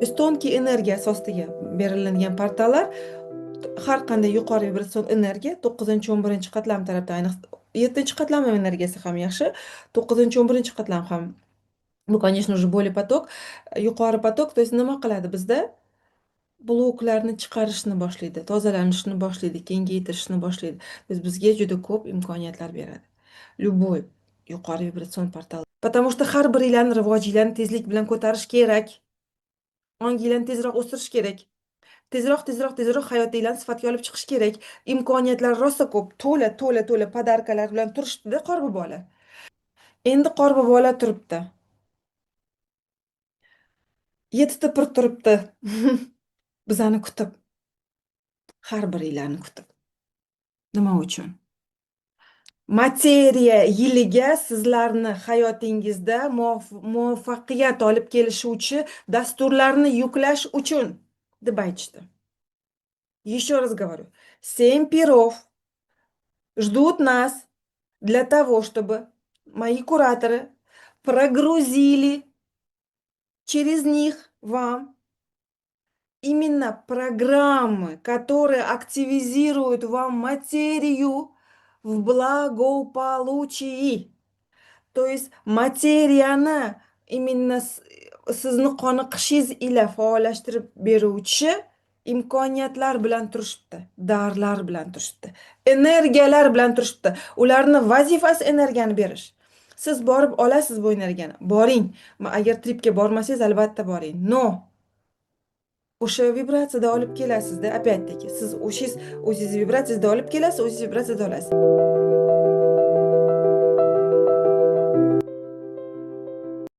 Есть тонкий energiya asosidagi beriladigan portallar, har qanday yuqori vibratsion energiya 9, 11 qatlam tarafdan, ayniqsa 7 qatlam energiyasi ham yaxshi, 9, 11 qatlam ham. Bu, конечно, уже более поток, yuqori поток, то есть nima qiladi bizda? Bloklarni chiqarishni boshlaydi, tozalanishni boshlaydi, kengaytirishni boshlaydi. То есть bizga juda ko'p imkoniyatlar beradi. Любой yuqori vibratsion portal. Потому что har biringlarni rivojinglarni tezlik bilan ko'tarish kerak. Onginglarni tezroq o'stirish kerak. Tezroq, tezroq, tezroq hayotinglarni sifatga olib chiqish kerak. Imkoniyatlar rosa ko'p, to'la, to'la, to'la подарка lar bilan turishdi-da qorbobolar. Endi qorbobolar turibdi. Yettita pir turibdi. Bizani kutib. Har biringlarni kutib. Nima uchun? Materiya yiliga sizlarni hayotingizda muvaffaqiyat olib kelishuvchi dasturlarni yuklash uchun deb aytishdi. Еще раз говорю, семь пиров ждут нас для того, чтобы мои кураторы прогрузили через них вам именно программы, которые активизируют вам материю в благополучии. То есть materiyani именно sizni qoniqishingiz ila faollashtirib beruvchi imkoniyatlar bilan turishibdi, дар lar bilan turishibdi, energiyalar bilan turishibdi. Ularni vazifasi energiyani berish. Siz borib olasiz bu energiyani. Boring. Agar tripga bormasangiz, albatta boring. Но o'sha vibratsiyada olib kelasizda, опять-таки, siz o'shangiz o'zingiz vibratsiyada olib kelasiz, o'zingiz vibratsiyada olasiz.